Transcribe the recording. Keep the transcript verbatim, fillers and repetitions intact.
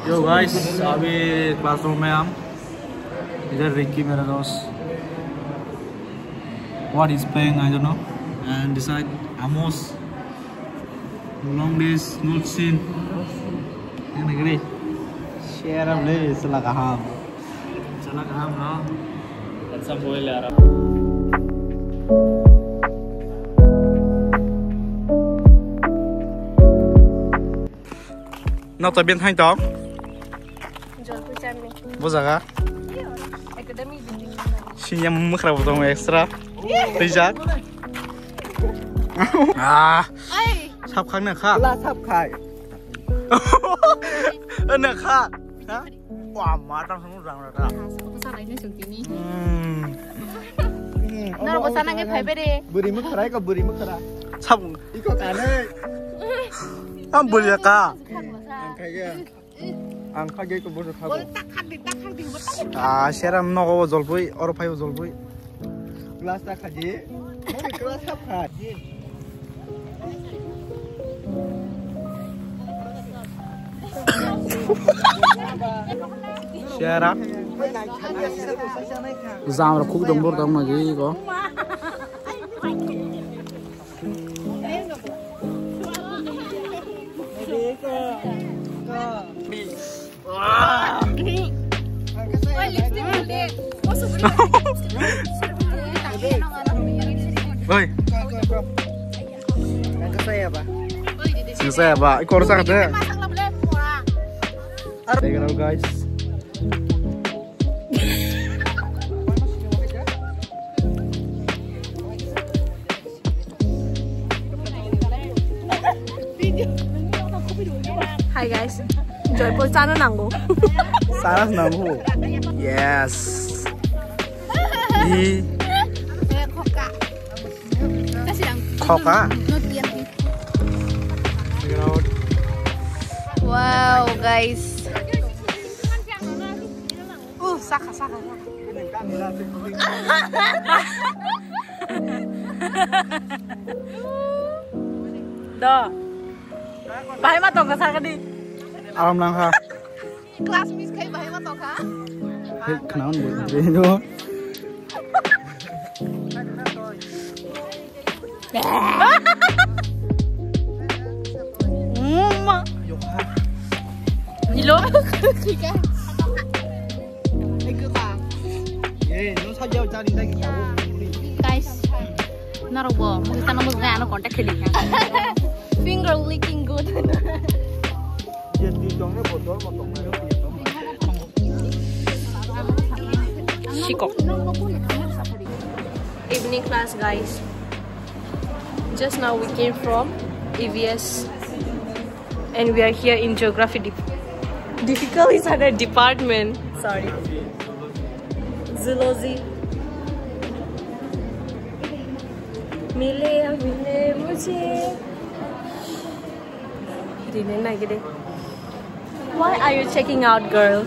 Yo guys, अभी classroom में हम। इधर रिकी मेरा दोस्त। What is playing, I don't know. And this side, Amos. Long days, not seen. Yang negeri. Share up le, salah kaham. Salah kaham, no? Handsome boy le ara. Nok ta ben hai tong. Jolpui chami. Bo jaga. Academy building. Sini yang mukra bo tong extra. Tijak. Ah. Ai. Sap khang na kha. La sap khai. Na kha. Ha? Wah, matang semua orang rata. Sap khang na sungkini. Hmm. Na bo sana ke phai bere. Buri mukra ka buri mukra. Sap. Iko kane. Am buri ka. Ang kaya. Ang kha ge ko boso kha. Bol tak kha di, tak kha di, bol tak kha. Ah, seram nogo jolpui, oro phai jolpui. Glass ta kha di. Glass ta kha di. Seram. Jam ro khuk dong bor dong ma gi ko. Oi. Ang kasaya ba? Ang kasaya ba? Iko rasa kate. Take it out, guys. Hi guys, joypol chana nango. Chana nango. Yes. Hi. Khoka. Wow, guys. Uh, saka, saka, saka. Do. Bahai ma tongka saka di. Alam nang ha. Class miss khai bahai ma tongka. Hei, khana on bo. Mama. Nilo. Guys, narok bo mui tano mui ano contact kheli. Finger licking good. Shiko. Evening class, guys. Just now we came from E V S and we are here in geography. Dif- difficult is another department. Sorry. Zoology. मिले अब मिले मुझे। Rine nai gede. Why are you checking out, girl?